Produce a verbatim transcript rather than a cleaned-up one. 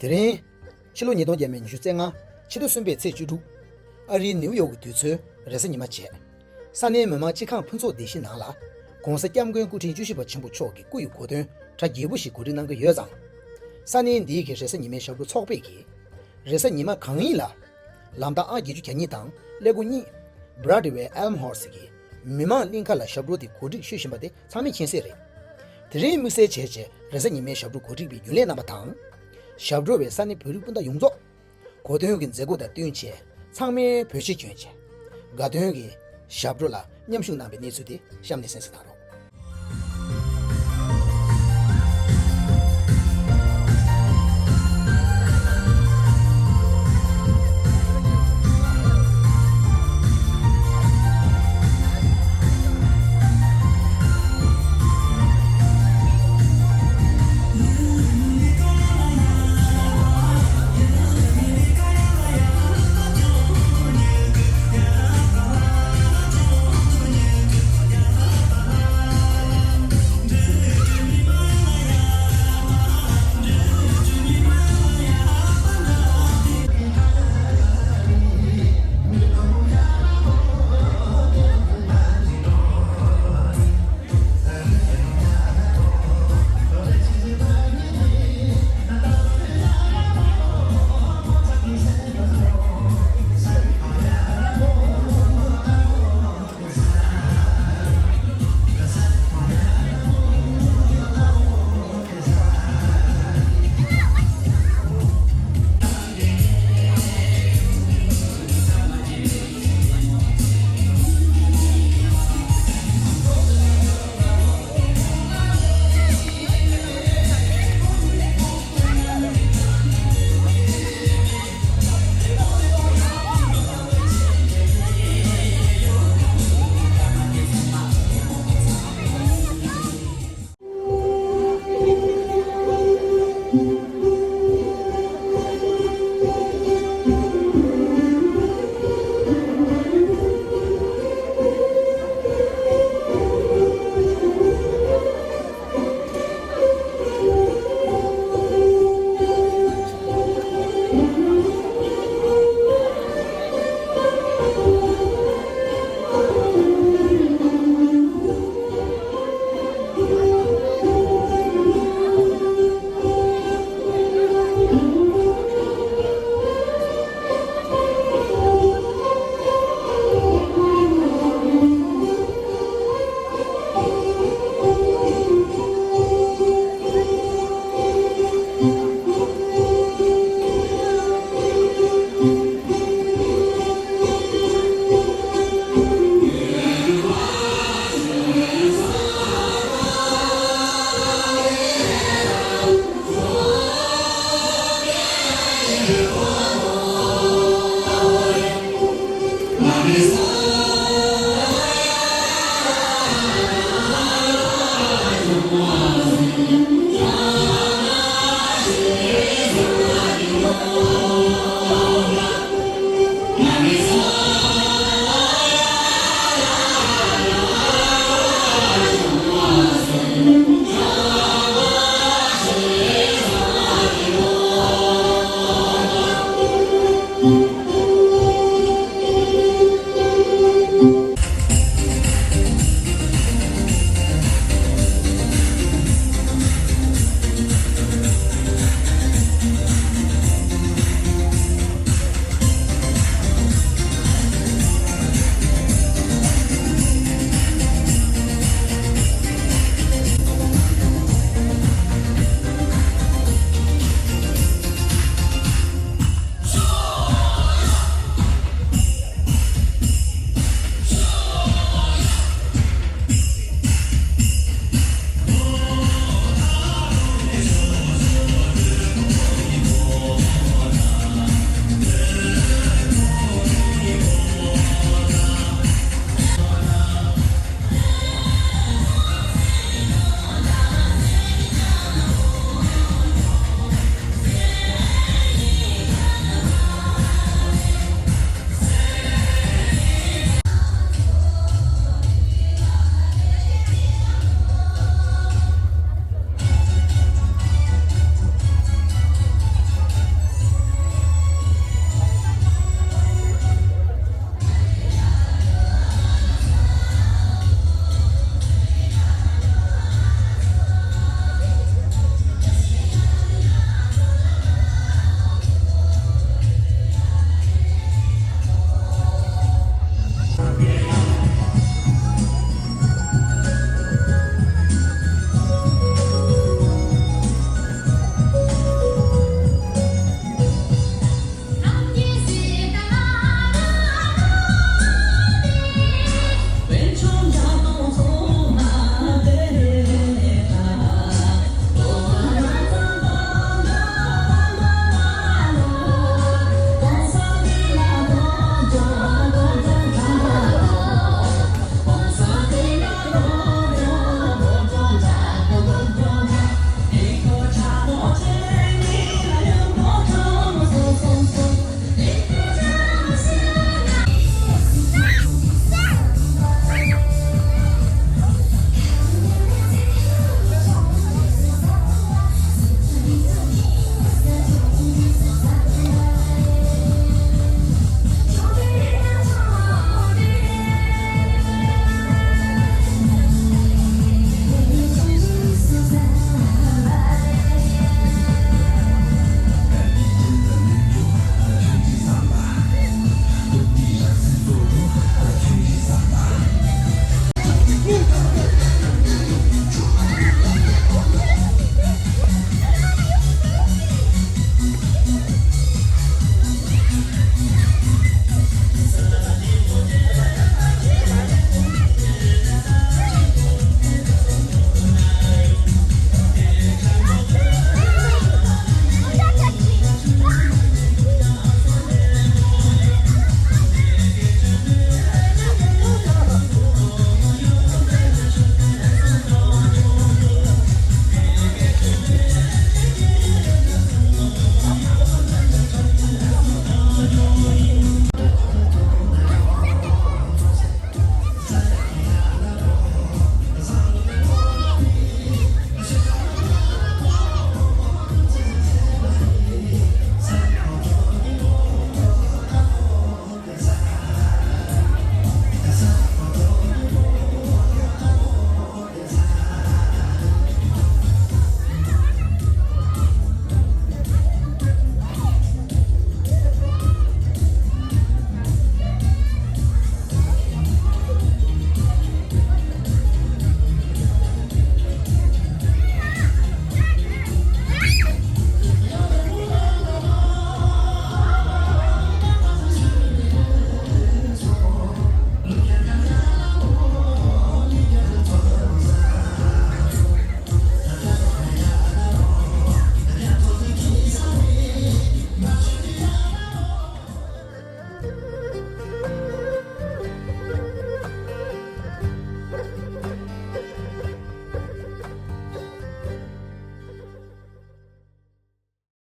དེ་རིང་། ཕྱི་ལོ་ཉིས་སྟོང་བརྒྱ་མེད་ཉི་ཤུ་རྩ་ལྔ། ཕྱི་ཟླ་གསུམ་པའི་ཚེས་བཅུ་དྲུག། ཨ་རིའི་ནེའུ་ཡོག་གི་དུས་ཚོད་རེས་གཟའ་ཉི་མ་བྱས། ས་གནས་མི་མང་སྤྱི་ཁང་ཕུན་ཚོགས་སྡེ་བཞི་ནང་ལ། ༸གོང་ས་༸སྐྱབས་མགོན་སྐུ་ཕྲེང་བཅུ་བཞི་པ་ཆེན་པོ་མཆོག་གི་སྐུ་ཡི་གོ་སྟོན་གྲ་རྒྱས་པོ་ཞིག་གོ་སྒྲིག་གནང་གི་ཡོད་ཙང་། ས་གནས་འདིའི་གི་རེས་གཟའ་ཉི་མའི་ཞབས་བྲོ་ཚོགས་པས་ཀྱིས། རེས་གཟའ་ཉི་མ་གང་ཡིན་ལ། ལམ་ཐག་ཨང་བརྒྱད་ཅུ་གྱ་གཉིས་དང་ཀླད་ཀོར་གཉིས། Broadway Elmhurst གི་མི་མང་གླིང་ཁ་ལ་ཞབས་བྲོ་དེ་གོ་སྒྲིག་ཞུ་བཞིན་པ་དེ་ཚང་མས་མཁྱེན་གསལ་རེད། དེ་རིང་དམིགས་བསལ་བྱས་བྱས་རེས་གཟའ་ཉི་མའི་ཞབས་བྲོ་གོ་སྒྲིག་པའི་རྒྱུན་ལས་རྣམ་པ་དང་། ཞབས་བྲོ་བའི་ས་གནས་བོད་རིགས་སྤུན་ཟླ་ཡོངས་རྫོགས། གོ་སྟོན་གྱི་མཛད་སྒོ་དང་བསྟུན་བྱས་ཚང་མས་བོད་ཆས་གྱོན་བྱས། དགའ་སྟོན་གྱི་ཞབས་བྲོ་ལ་མཉམ་ཞུགས་གནང་བའི་གནས་ཚུལ་དེ་གཤམ་ནས་གསན་གཟིགས་གནང་རོགས།